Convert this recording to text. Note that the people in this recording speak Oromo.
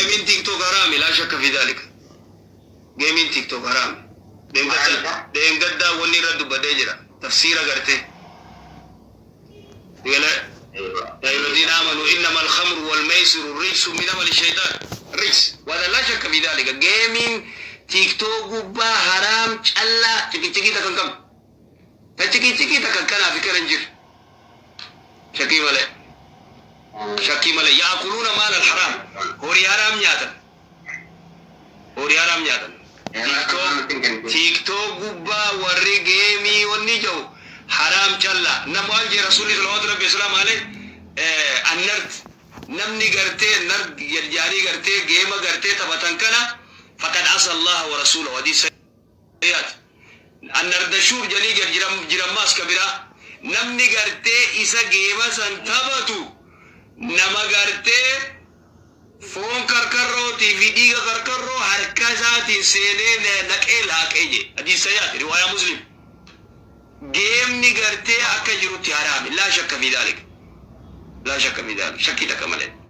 Geemiin TikTok haraami laa shakka fi daalika. Geemiin TikTok haraami. Maal? Dheengaddaa wanni irra dubbadhee jira. Tafsiira gartee. Galee. يا أيها الذين آمنوا إنما الخمر والميسر رجس من عمل الشيطان رجس وهذا لا شك في ذلك. Gaming TikTok gubbaa haraam callaa ciqiciqii takkan qabu ta ciqiciqii takkan kanaa fi kanan jiru shakkii malee shakkii malee. يأكلون مال الحرام, horii haraam nyaatan, horii haraam nyaatan. TikTok gubbaa warri game wanni jiru haraam callaa. Nama waan jee rasuulli صلوات ربي وسلامه عليه النرد, namni gartee nard jaarii gartee game gartee taphatan kana فقد عصى الله ورسوله, hadiis sahihaati. Annardashuur jalii gad jirammaas ka biraa namni gartee isa game san taphatu nama gartee foon karkarrootii fi dhiiga karkarroo harka isaatiin seenee naqee laaqee je. Hadiis sahihaati, riwaayaa Muslim. Gameni gartee akka jirutti haraami, لا شك في ذلك, لا شك في ذلك, shakkii takka malee.